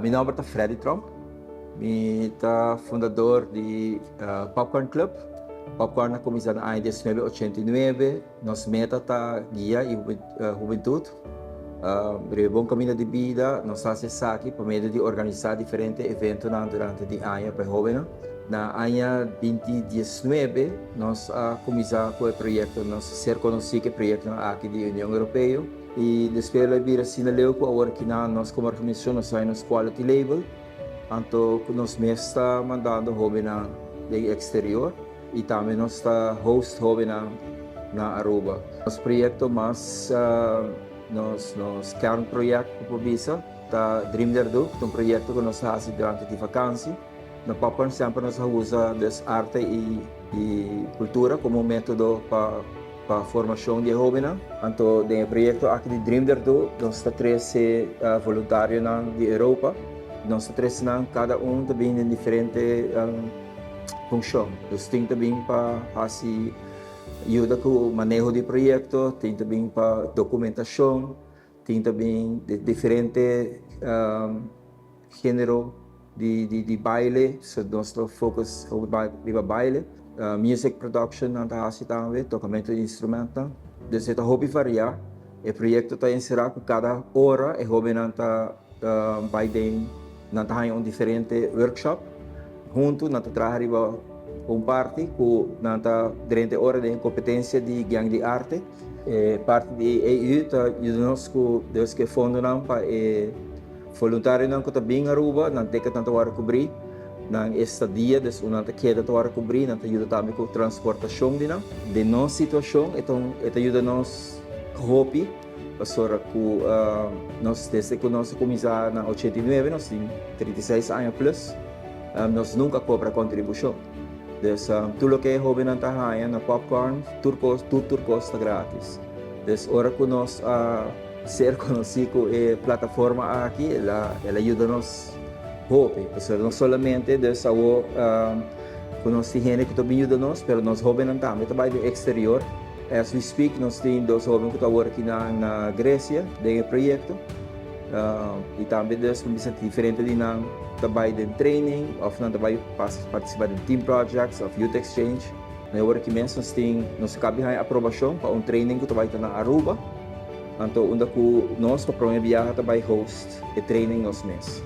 Mi nomber ta Freddy Tromp. Mi ta fundador di Popcorn Club. Popcorn a cuminsa na aña 1989. Nos meta ta guia e hubentud riba e bon camino di bida. Nos ta haci esaki pa medio di organisa diferente eventonan durante di aña pa e hobennan. Na aña 2019 nos a cuminsa cu e proyecto, nos a ser conoci cu e proyectonan aki di Union Europeo y despues lo a bira asina leu cu awor aki nan nos como organisacion nos a haña nos quality label, anto cu nos mes ta mandando hobennan den exterior y tambe nos ta host hobennan na Aruba. Nos proyecto mas, nos kernproject cu por bisa ta Dream Der Do, ta un proyecto cu nos a haci durante di vakantie. Na Popcorn semper nos a usa dus arte y cultura como un metodo pa formacion di e hobennan. Anto den e proyecto aki di Dream Der Do nos ta trece voluntarionan di Europa. Nos ta trece nan, cada un ta bin den diferente funcion. Dus tin ta bin pa haci yuda cu maneho di proyecto, tin ta bin pa documentacion, tin ta bin di diferente genero di baile, so nos ta focus riba baile. Music production nan ta haci tambe, tocamento di instrumentnan. Dus e ta hopi varia. E proyecto ta encera cu cada ora e hobennan ta bay den, nan ta haña un diferente workshop. Hunto nan ta traha riba un parti cu nan ta drenta e ora den competencia di Gang di Arte. E parti di EU ta yuda nos cu dus cu e fondonan pa e voluntarionan cu ta bin Aruba, nan ticket nan ta worde cubri, nan estadia, dus unda nan ta keda ta worde cubri, nan ta yuda tambe cu transportacion di nan. Den nos situacion e ta e ta yuda nos hopi pasobra cu nos desde cu nos a cuminsa na 89 nos tin 36 aña plus, nos nunca a cobra contribucion. Dus tur loke e hobennan ta haña na Popcorn, tur kos, tur tur kos ta gratis. Dus ora ku nos a ser konosí ku e plataforma aki, el a el a yuda nos hopi. Pasobra no solamente dus awo ku nos tin hende ku ta bin yuda nos, pero nos hobennan tambe ta bai den eksterior. As we speak nos tin dos hoben ku ta wor aki na na Grecia den e proyekto. Y tambe dus mi bisa diferente di nan ta bay den training of nan ta bay participa den team projects of youth exchange. Na e ora aki mes nos tin nos a caba di haya aprobacion pa un training cu ta bay ta na Aruba. Anto unda cu nos pa prome biaha ta bay host e training nos mes.